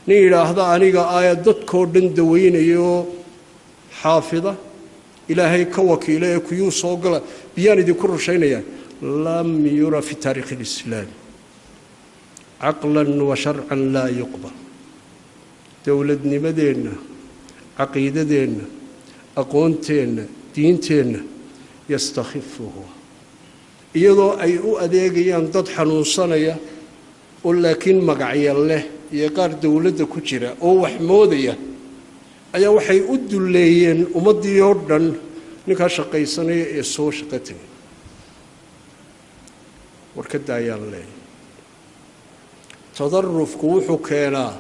Nin yidhaahda aniga aaya dadkoo dhan daweynayo xaafida ilaahay ka wakiila ee kuyuu soo gala biyaan idinku rushaynayaa, lam yura fi taariikhi alislaam caqlan wa sharcan laa yuqbal. Dowladnimadeenna, caqiidadeenna, aqoonteenna, diinteenna yastakhifuhu, iyadoo ay u adeegayaan dad xanuunsanaya oo laakiin magacyo leh iyo qaar dowladda ku jira oo wax moodaya, ayaa waxay u dulleeyeen ummaddii oo dhan ninkaa shaqaysanaya ee soo shaqo tegay. War ka daayaan leeyahy. Tadarufku wuxuu keenaa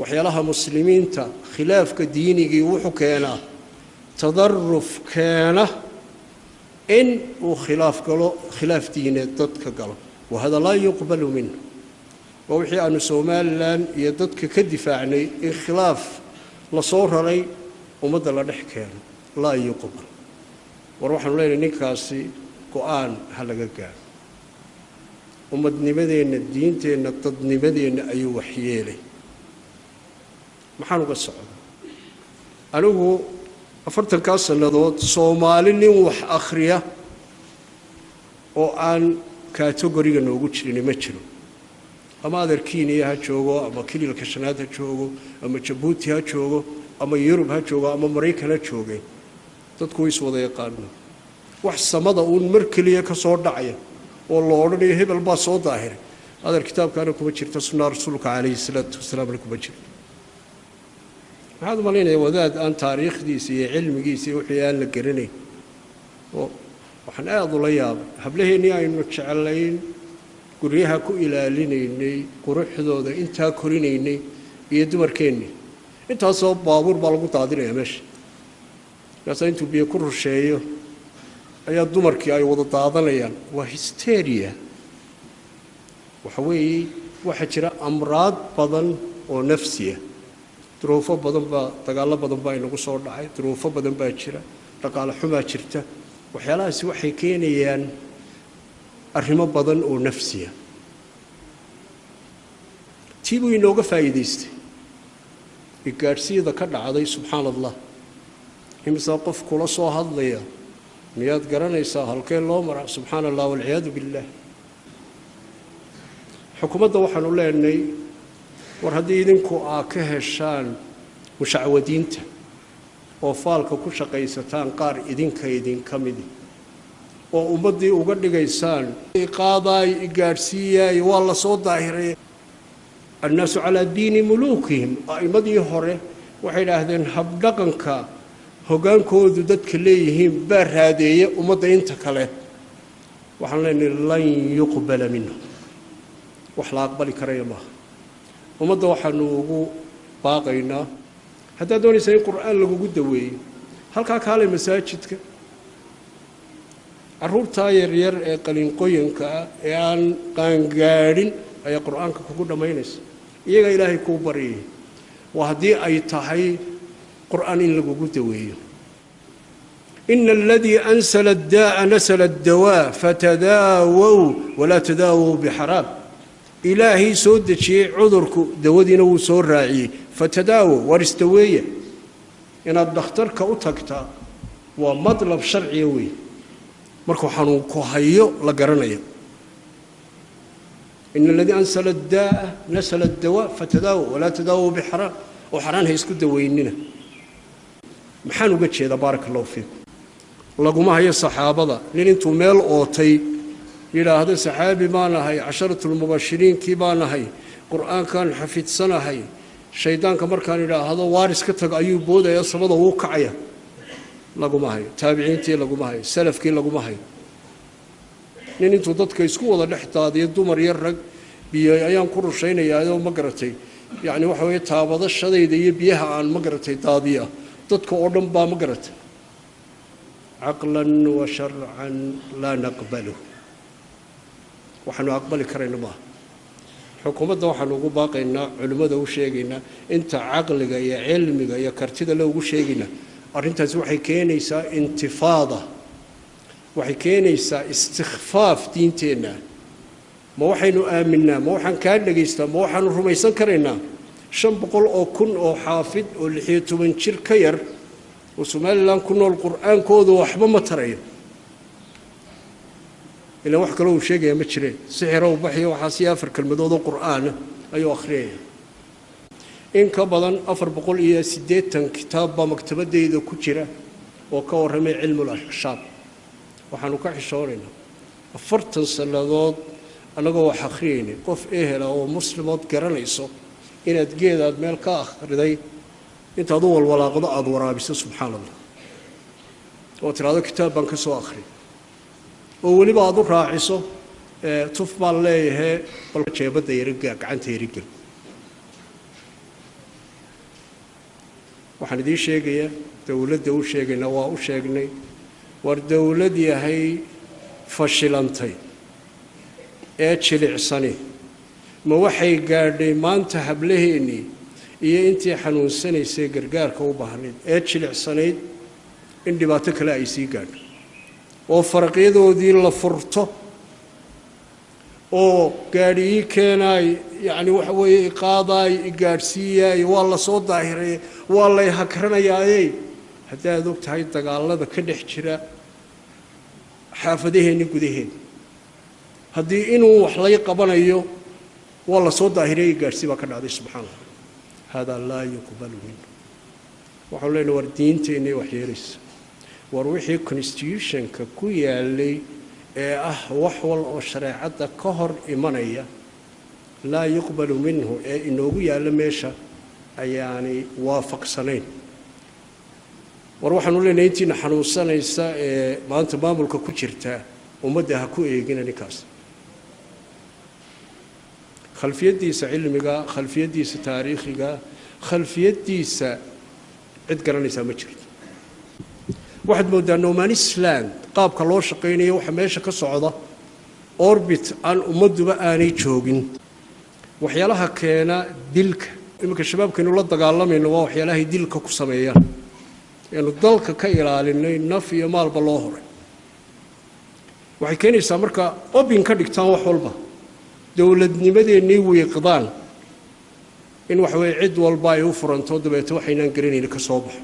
waxyaalaha muslimiinta, khilaafka diinigii wuxuu keenaa tadaruf keena in uu khilaaf galo, khilaaf diineed dadka galo, wahada laa yuqbalu minhu. Waa wixii aanu Somalilan iyo dadka ka difaacnay in khilaaf lasoo raray ummadda la dhex keeno, laa yuqbal. War waxaanu leenahay ninkaasi go-aan ha laga gaaro. Ummadnimadeenna, diinteenna, dadnimadeenna ayuu waxyeelay. Maxaan uga socda anigu 40-kaa sannadood Soomaali nin wax akhriya oo aan category-ga noogu jirin ma jiro. Ama adeer Kenya ha joogo, ama Kililka Shanaad ha joogo, ama Jabuuti ha joogo, ama Yurub ha joogo, ama Maraykan ha joogeen, dadku way is wada yaqaano. Wax samada uun mar keliya ka soo dhacaya oo la odhanayo hebel baa soo daahiray, adeer kitaabkaana kuma jirta, sunnaa rasuulka calayhi salaatu wasalaamna kuma jirto. Maxaad umalaynaya wadaad aan taariikhdiisa iyo cilmigiisa iyo wixii aan la garanayn? Oo waxaan aada ula yaabay hablaheennii aynu jeclayn, guryaha ku ilaalinaynay, quruxdooda intaa korinaynay, iyo dumarkeennii intaasoo baabuur baa lagu daadinaya meesha. Markaasaa intuu biyo ku rusheeyo ayaa dumarkii ay wada daadanayaan. Waa hysteria. Waxa weeye waxaa jira amraad badan oo nafsiya, duruufo badan baa, dagaallo badan baa inagu soo dhacay, duruufo badan baa jira, dhaqaale xumaa jirta. Waxyaalahaasi waxay keenayaan arrimo badan oo nafsiya. Tii buu inooga faa'iidaystay igaadhsiyada ka dhacday. Subxaana Allah, imisaa qof kula soo hadlaya, miyaad garanaysaa halkee loo maraa? Subxaana Allah walciyaadu billaah. Xukuumadda waxaanu leenahay, war haddii idinku aa ka heshaan mushacwadiinta oo faalka ku shaqaysataan qaar idinka idinka midi oo ummaddii uga dhigaysaan qaadaay igaadhsiiyaay, waa la soo daahiray. Annaasu calaa diini muluukihim. A'immadii hore waxay idhaahdeen habdhaqanka hoggaankoodu dadka leeyihiin baa raadeeya ummadda inta kale. Waxaan leenahay lan yuqbala minhu, wax la aqbali karaya maaha. Ummadda waxaanu ugu baaqaynaa, haddaad doonaysaa in qur'aan lagugu daweeyo, halkaa kaalay masaajidka. Carruurtaa yaryar ee qalinqoyanka ah ee aan qaangaadhin ayaa qur'aanka kugu dhammaynaysa, iyagaa ilaahay kuu baryaya. Waa haddii ay tahay qur'aan in lagugu daweeyo. Ina aladii ansala adda'a nasala addawaa fatadaawow walaa tadaawow bixaraam. Ilaahay soo dejiyey cudurku, dawadiina wuu soo raaciyey. Fatadaawow, waar isdaweeya. Inaad dhakhtarka u tagtaa waa madlab sharciya weyn markuu xanuunku hayo la garanayo. Ina aladii ansala adda'a nasala addawaa fatadaawow walaa tadaawow bixaraam, oo xaraan ha isku daweynina. Maxaan uga jeedaa? Baaraka allahu fiikum. Laguma hayo saxaabada nin intuu meel ootay yidhaahdo saxaabi baan ahay, casharatulmubashiriinkii baan ahay, qur-aankaan xafidsanahay, shaydaanka markaan idhaahdo waaris ka tago ayuu boodaya, samada wuu kacaya. Laguma hayo taabiciintii, laguma hayo salafkii, laguma hayo nin intuu dadka isku wada dhex daadiyo, dumar iyo rag, biyo ayaan ku rushaynayaa, ma garatay? Yacni waxa weeye taabadashadayda iyo biyaha aan, ma garatay, daadiya dadka oo dhan baa, ma garatay? Caqlan wa sharcan laa naqbalu, waxaanu aqbali karayno maaha. Xukuumadda waxaanu ugu baaqaynaa, culimmada u sheegaynaa, inta caqliga iyo cilmiga iyo kartida le ugu sheegaynaa, arrintaasi waxay keenaysaa intifaada, waxay keenaysaa istikhfaaf diinteenna. Ma waxaynu aaminaa, ma waxaan kaa dhegaystaa, ma waxaanu rumaysan karaynaa 500,000 oo xaafid oo 16 jir ka yar oo Somalilan ku nool qur-aankoodu waxba ma tarayo. Ilaan wax kaloo uu sheegaya ma jireen, sixirow baxiyo waxaasi afar kelmadood oo qur-aana ayuu akhriyaya. In ka badan 480 kitaab baa maktabadayda ku jira oo ka warramay cilmul axshaab. Waxaanu ka xishoonaynaa 40 sannadood annagoo wax akhriyaynay, qof ehela oo muslimood garanayso inaad geedaad meel ka akhriday intaad u walwalaaqdo aada waraabiso, subxaana Allah, oo tidhaahdo kitaab baan ka soo akhriyay, oo weliba aada u raaciso tuf baan leeyahee, bal jeebadda yaraga gacanta yarigel. Waxaan idiin sheegayaa, dowladda u sheegaynaa, waa u sheegnay, war dowlad yahay fashilantay ee jilicsani ma waxay gaadhay maanta hablaheennii iyo intii xanuunsanaysay gargaarka u baahnayd ee jilicsanayd in dhibaato kale ay sii gaadho oo faraqyadoodii la furto oo gaadhi ii keenaay, yacni waxa weeye iqaadaay, igaadhsiiyaay, waa la soo daahiray, waa lay hakranayaaye. Haddaad og tahay dagaalada ka dhex jira xaafadaheenni gudaheeda, haddii inuu wax lay qabanayo waa la soo daahirayay, gaadhsii baa ka dhacday. Subxaana Allah, haadaa laa yuqbalu minhu. Waxaanu leenahay war diinteennay wax yeelaysa, war wixii constitutionka ku yaalay ee ah wax wal oo shareecadda ka hor imanaya laa yuqbalu minhu ee inoogu yaallo meesha ayaanay waafaqsanayn. War waxaanu leenahay intiina xanuunsanaysa ee maanta maamulka ku jirta, ummadda ha ku eegina ninkaas khalfiyaddiisa cilmiga, khalfiyaddiisa taariikhiga, khalfiyaddiisa cid garanaysaa ma jirto. Waxaad mooddaa nomanisland qaabka loo shaqaynayo, waxa meesha ka socda orbit aan ummadduba aanay joogin. Waxyaalaha keena dilka iminka shabaabkaynu la dagaalamayno waa waxyaalahay dilka ku sameeyaan eenu dalka ka ilaalinay, naf iyo maalba loo horay. Waxay keenaysaa marka obin ka dhigtaan wax walba, dowladnimadeennay wiiqdaan, in waxa weeye cid walba ay u furanto, dabeeto waxaynaan garanayni ka soo baxo.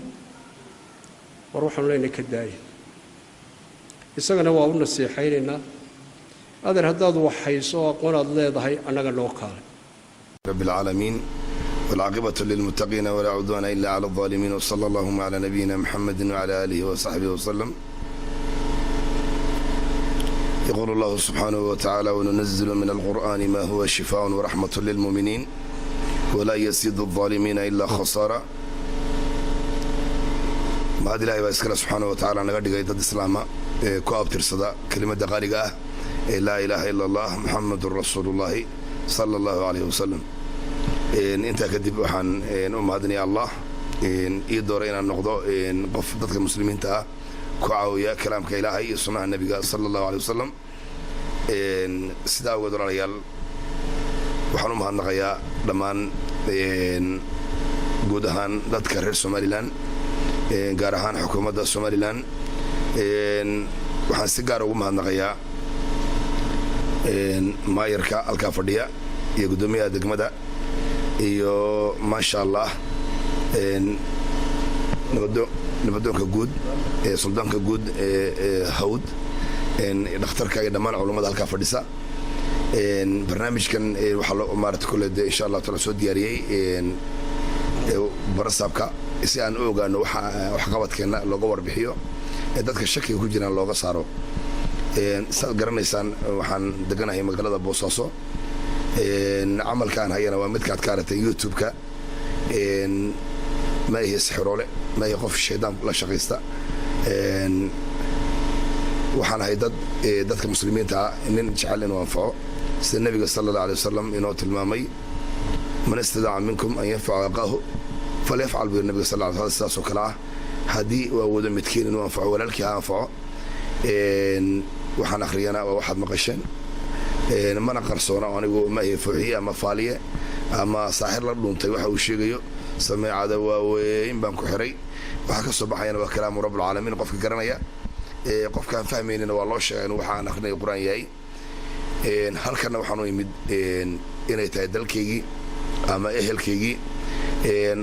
War waxaanu leenahay ka daaya, isagana waa u nasiixaynaynaa. Adeer, haddaad wax hayso oo aqoon aad leedahay, annaga noo kaalay. رب العالمين، والعاقبة للمتقين، ولا عدوان إلا على الظالمين، وصلى اللهم على نبينا محمد وعلى آله وصحبه وسلم. يقول الله سبحانه وتعالى: وننزل من القرآن ما هو شفاء ورحمة للمؤمنين ولا يزيد الظالمين إلا خسارة. Mahad Ilahay baa iskale subxaana wa tacaala, naga dhigay dad islaama ee ku abtirsada kelimadda qaaliga ah ee laa ilaaha ila Allah, Muxamadun rasuulullahi sala Allahu calayhi wasalam. Intaa kadib waxaan u mahadinaya Allah ii dooray inaan noqdo qof dadka muslimiinta ah ku caawiya kalaamka Ilaahay iyo sunnaha Nebiga sala Allahu aleyh wasalam. Sidaa awgeed, walaalayaal, waxaan u mahadnaqayaa dhammaan guud ahaan dadka reer Somalilan, gaar ahaan xukuumadda Somalilan. Waxaan si gaar ugu mahadnaqayaa maayarka halkaa fadhiya iyo guddoomiyaha degmada iyo, maasha Allah, nabadoonka guud, suldaanka guud ee Hawd, dhakhtarka iyo dhammaan culummada halkaa fadhisa. Barnaamijkan waxaa loo maarata kole de insha Allah taala soo diyaariyey barasaabka si aan u ogaano waxa waxqabadkeenna looga warbixiyo ee dadka shakiga ku jiraan looga saaro. Saad garanaysaan, waxaan deganahay magaalada Boosaaso. Camalkaan hayana waa midkaad ka aragtay YouTube-ka. Ma ihi sixiroole, ma ihi qof shaydaan la shaqaysta. Waxaan ahay dad dadka muslimiinta ah nin jecel inuu anfaco, sida Nebiga sala Allah alay wasalam inoo tilmaamay: man istadaaca minkum an yanfaca aqaahu falyafcal, buu yiri Nabiga sal lla slam. Sidaas oo kale ah, haddii uu awoodo midkiin inuu anfaco walaalkii, ha anfaco. Waxaan akhriyana waa waxaad maqasheen, mana qarsoona. Anigu ma ihi fuuxiye ama faaliye ama saaxir la dhuuntay. Waxa uu sheegayo sameecada waaweyn baan ku xiray, waxa ka soo baxayana waa kalaamu rabbilcaalamiin. Qofka garanaya, qofkaan fahmaynina waa loo sheegay inuu waxa aan akhrinayo Qur-aan yahay. Halkanna waxaan u imid inay tahay dalkaygii. Ama ehelkaygii,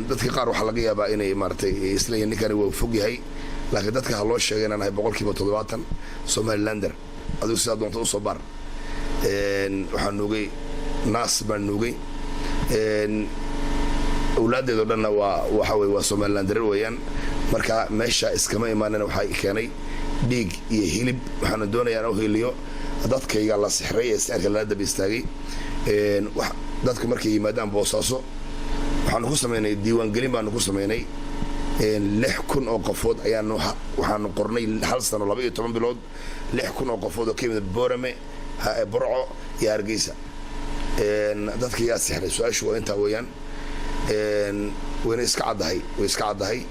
dadka qaar waxaa laga yaabaa inay maaratay isleeyihin ninkani waa fog yahay, laakiin dadka ha loo sheegay inaan ahay 70% Somalilander. Adigu sidaa doonta usoo baar. Waxaan nuugay naas baan nuugay. Awlaaddeedo dhanna waa waxa weye waa Somalilander weeyaan. Marka meesha iskama imaanina, waxaa keenay dhiig iyo hilib. Waxaana doonayaa inaan u heliyo dadkayga la sixray ee sixirka lala daba istaagay. Dadku markay yimaadaan Boosaaso, waxaanu ku samaynay diiwaangelin baanu ku samaynay. 6000 oo qofood ayaanu waxaanu qornay hal sano 12 bilood, 6000 oo qofood oo ka yimid Boorame, Burco iyo Hargeysa. Dadka yaa sixray? Su-aashu waa intaa weeyaan. Wayna iska caddahay, way iska caddahay.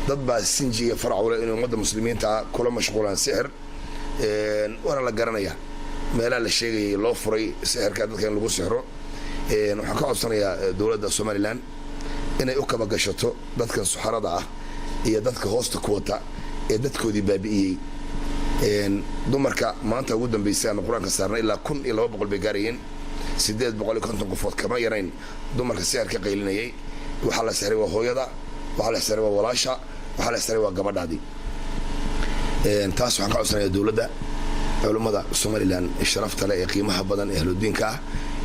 Dad baa sinji iyo farac ule inay ummadda muslimiinta kula mashquulaan sixir, waana la garanayaa meelaha la sheegayay loo furay sixirka dadka in lagu sixro. Waxaan ka codsanayaa dowladda Somaliland inay u kaba gashato dadkan suxarada ah iyo dadka hoosta ku wata ee dadkoodii baabi'iyey. Dumarka maanta ugu dambeysay aanu qur-aanka saarnay ilaa 1200 bay gaarayeen. 850 qofood kama yarayn dumarka sixir ka qaylinayay. Waxaa la sixray waa hooyada, waxaa la sixray waa walaasha, waxaa la sixray waa gabadhaadii. Taas waxaan ka codsanayaa dowladda, culummada Somaliland sharafta leh ee qiimaha badan ee ahludiinka ah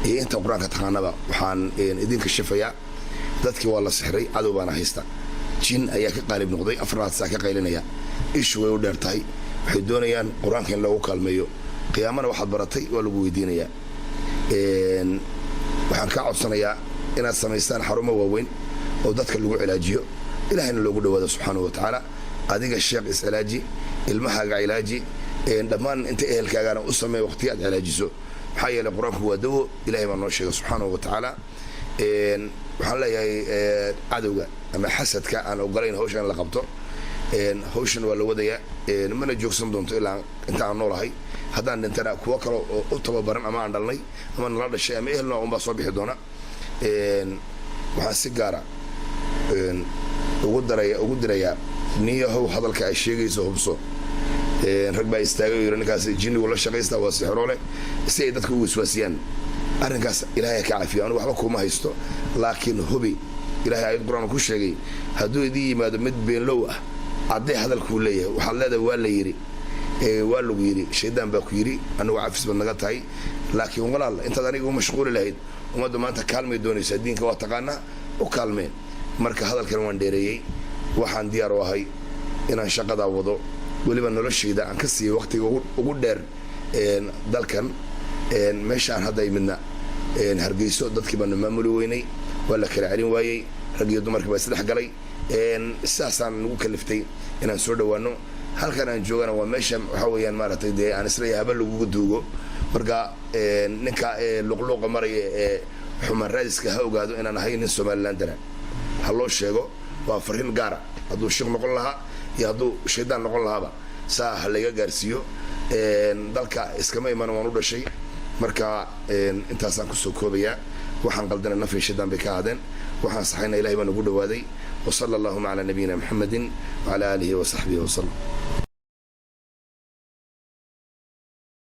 iyo inta qur-aanka taqaanaba. Waxaan idinka shifayaa dadkii waa la sixray, cadow baana haysta. Jin ayaa ka qaalib noqday, 4 saa ka qaylinaya. Ishu way u dheer tahay. Waxay doonayaan qur-aanka in loogu kaalmeeyo. Qiyaamana waxaad baratay waa lagu weydiinayaa. Waxaan kaa codsanayaa inaad samaystaan xarumo waaweyn oo dadka lagu cilaajiyo, Ilahayna loogu dhawaado subxaanahu wa tacaala. Adiga sheekh is-cilaaji, ilmahaaga cilaaji, dhammaan inta ehelkaagana u sameey waqtiya aad cilaajiso. Maxaa yeelay qur-aanku waa dawo, Ilahay baa noo sheegay subxaanahu wa tacaala. Waxaan leeyahay cadowga ama xasadka aan ogolayn hawshan in la qabto, hawshan waa la wadayaa, mana joogsan doonto ilaa inta aan noolahay. Haddaan dhintana kuwo kale oo u tababaran ama aan dhalnay ama nala dhashay ama ehelna unbaa soo bixi doona. Waxaan si gaara ugu daraya ugu dirayaa niyahow hadalka ay sheegayso hubso. Rag baa istaagay oo yidhi ninkaas jinnigu la shaqaysta, waa sixiroole, si ay dadka u waswaasiyaan. Arrinkaas Ilaahay ka cafiyo, anigu waxba kuma haysto, laakiin hubi. Ilahay aayad qur-aan ku sheegay, hadduu idin yimaado mid beenlow ah, caddee hadalkuu leeyahay. Waxaad leedahay waa la yidhi, waa lagu yidhi, shaydaan baa ku yidhi. Anigu cafis baad naga tahay, laakiin walaal, intaad aniga u mashquuli lahayd, ummaddu maanta kaalmay doonaysaa. Diinka waa taqaanaa, u kaalmeen. Marka hadalkan waan dheereeyey. Waxaan diyaar u ahay inaan shaqadaa wado, weliba noloshayda aan ka siiyey waqtiga ugu dheer dalkan. Meesha aan hadda imidna, Hargeyso, dadkii baanu maamuli weynay, waa la kala celin waayey, rag iyo dumarkii baa isdhex galay. Sidaasaan nagu kaliftay inaan soo dhawaano. Halkan aan joogana waa meesha waxaa weeyaan maaragtay dee aan isleeyahay haba lagugu duugo. Marka ninka luqluuqa maraya ee xumaan raadiska ha ogaado inaan ahay nin Somalilandera. Ha loo sheego, waa fariin gaara. Hadduu sheekh noqon lahaa iyo hadduu shaydaan noqon lahaaba, saa ha layga gaarsiiyo. Dalka iskama iman, waan u dhashay. Marka intaasaan kusoo koobayaa. Waxaan qaldana naf iyo shaydaan bay ka ahaadeen, waxaan saxayna Ilahay baan ugu dhawaaday. وصلى اللهم على نبينا محمد وعلى آله وصحبه وسلم.